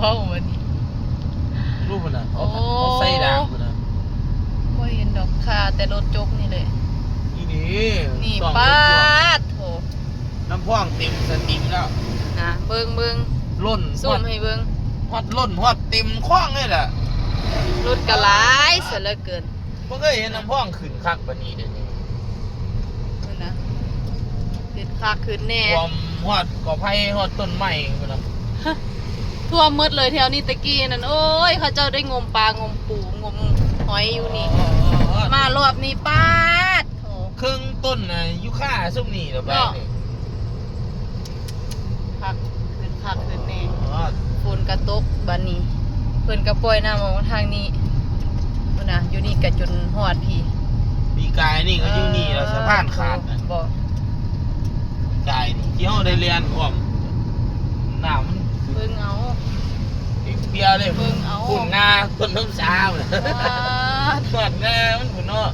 ເວົ້າບັດນີ້ ຮູ້ພຸ້ນນະ ເຂົາ ໂອ້ ເຂົາໃສ່ດາບພຸ້ນນະ ບໍ່ເຫັນດອກ ຄ່າແຕ່ລົດຈົກນີ້ແຫຼະ ນີ້ເດ້ ນີ້ ສອງ ປາດໂທ້ ນ້ຳພອງເຕັມສະຕິມແລ້ວ ນະ ເບິ່ງໆ ລົ້ນ ຊູມໃຫ້ເບິ່ງ ຮອດລົ້ນ ຮອດເຕັມຄອງເລີຍລະ ລົດກະຫຼາຍຊະເຫຼືອເກີນ. ບໍ່ເຄີຍເຫັນນ້ຳພອງຂຶ້ນຄັກປານນີ້ເດ້ ເບິ່ງນະ ຂຶ້ນຄັກຂຶ້ນແນ່ ຖ້ວມຮອດກໍໄຜ່ ຮອດຕົ້ນໄມ້ພຸ້ນນະ ຖ້ວມໝົດເລີຍແຖວນີ້ ແຕ່ກີ້ນັ້ນ ໂອ້ຍ ເຂົາເຈົ້າໄດ້ງົມປາ ງົມປູ ງົມຫອຍຢູ່ນີ້ ອໍ ມາລອບນີ້ ປາດໂທ້ ເຄິ່ງຕົ້ນນະ ຢູຄາຊຸມນີ້ລະ ເນາະ ໄປນີ້ ຄັກ ຂຶ້ນຄັກຂຶ້ນແນ່ ອໍ ຝົນກະຕົກບາດນີ້ ເພິ່ນກະປ່ອຍນ້ຳອອກມາທາງນີ້ ພຸ້ນນະ ຢູ່ນີ້ກະຈົນຮອດພີ້ ປີກາຍນີ້ກະຢູ່ນີ້ລະ ເອີ ສະພານຂາດນະ ບໍ່ ປີກາຍນີ້ທີ່ເຮົາໄດ້ແລ່ນອ້ອມ ນ້ຳມັນ ເບິ່ງເອົາ ເປັນເປຍເລີຍ ເບິ່ງເອົາ ພຸ້ນງາຕົ້ນນ້ຳຊາພຸ້ນນະ ປາດ ຮອດງາມັນພຸ້ນເນາະ.